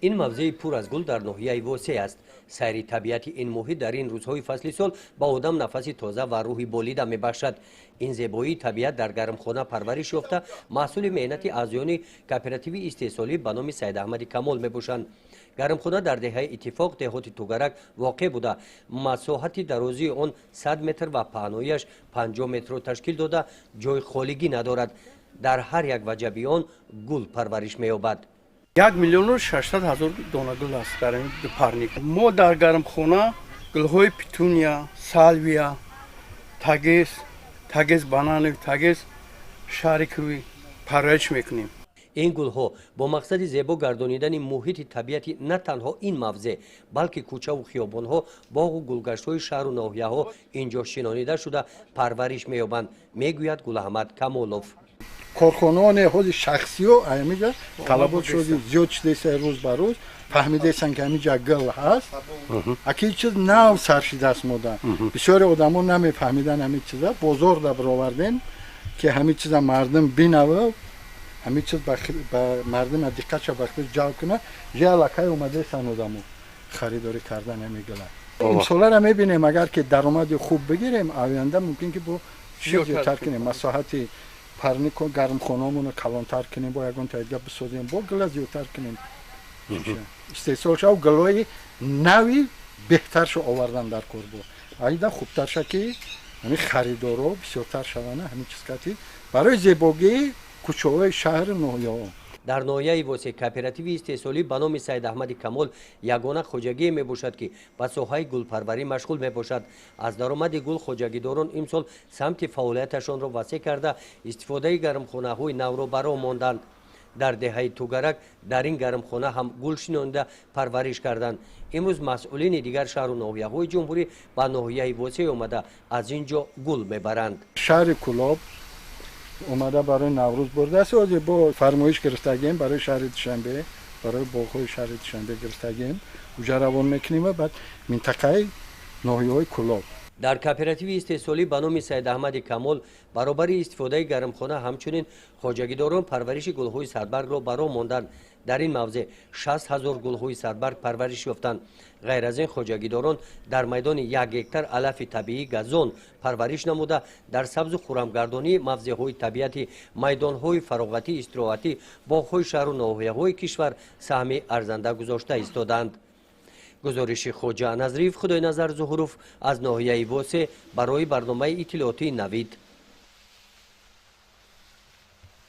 Ин мавзеи пур аз гул дар ноҳияи Восеъ аст. Сайри табиати ин муҳит дар ин рӯзҳои фасли сол ба одам нафаси тоза ва рӯҳи болида мебахшад. Ин зебоии табиат дар гармхона парвариш ёфта, маҳсули меҳнати аъзоёни кооперативи истеҳсолӣ ба номи Саидаҳмади Камол мебошанд. Гармхона дар деҳаи Иттифоқ, деҳоти Тугарак воқеъ буда, масоҳати дарозии он 100 метр ва паҳноияш 50 метрро ташкил дода, ҷои холигӣ надорад. Дар ҳар як ваҷаби он гул парвариш меёбад. 1 600 000 дона гул аст дар ин парник. Мо дар гармхона гулҳои петуния, сальвия, тагес, тагес банановый, тагес шариковый парвариш мекунем. Ин гулҳо бо мақсади зебо гардонидани муҳити табиати на танҳо ин мавзеъ, балки кӯчаву хиёбонҳо, боғу гулгаштҳои шаҳру ноҳияҳо ин ҷо шинонида шуда, парвариш меёбанд, мегӯяд Гулаҳмад Камолов. Корхонаоне ҳози шахсиё ҳамиҷа талабот шуди зиёд шудеса, рӯз ба рӯз фаҳмидесан, ки ҳамиҷа гул ҳаст. Аки чиз нав сар шидааст, мода бисёре одамо намефаҳмидан ҳамин чиза. Бозор да бировардем, ки ҳамин чиза мардум бинава, ҳамин чиз ба мардум диққатша ба худ ҷалб кунад. Же аллакай омадесан одамо харидорӣ кардан ҳами гула. Имсолара мебинем, агар ки даромади хуб бигирем, оянда мумкин ки бо чиз зиёдтар кунем, масоҳати парнику гармхонаомонро калонтар кунем, бо ягон таидга бисозем, бо гула зиёдтар кунем, истеҳсол шав, гулҳои нави беҳтаршо овардан дар кор, бо айда хубтарша, ки ҳамин харидоро бисёртар шавана ҳамин чиз кати барои зебогии кӯчаҳои шаҳри ноҳияҳо. Дар ноҳияи Восеъ кооперативи истеҳсолӣ ба номи Саидаҳмади Камол ягона хоҷагие мебошад, ки ба соҳаи гулпарварӣ машғул мебошад. Аз даромади гул хоҷагидорон имсол самти фаъолияташонро васеъ карда, истифодаи гармхонаҳои навро ба роҳ монданд. Дар деҳаи Тугарак дар ин гармхона ҳам гул шинонида, парвариш карданд. Имрӯз масъулини дигар шаҳру ноҳияҳои ҷумҳурӣ ба ноҳияи Восеъ омада, аз ин ҷо гул мебаранд. Шаҳри Кӯлоб омада, барои Наврӯз бурдааст. Ҳозир бо фармоиш гирифтагем барои шаҳри Душанбе, барои боғҳои шаҳри Душанбе гирифтагем, уҷа равон мекунем ва баъд минтақаи ноҳияҳои Кӯлоб. Дар кооперативи истеҳсолӣ ба номи Саидаҳмади Камол баробари истифодаи гармхона, ҳамчунин хоҷагидорон парвариши гулҳои садбаргро ба роҳ монданд. Дар ин мавзеъ 60 000 гулҳои садбарг парвариш ёфтанд. Ғайр аз ин, хоҷагидорон дар майдони 1 гектар алафи табиӣ газон парвариш намуда, дар сабзу хурамгардонии мавзеъҳои табиати, майдонҳои фароғатӣ, истироҳатӣ, боғҳои шаҳру ноҳияҳои кишвар саҳми арзанда гузошта истодаанд. Гузориши Хоҷа Назриев, Худойназар Зуҳуров аз ноҳияи Восеъ барои барномаи иттилоотии «Навид».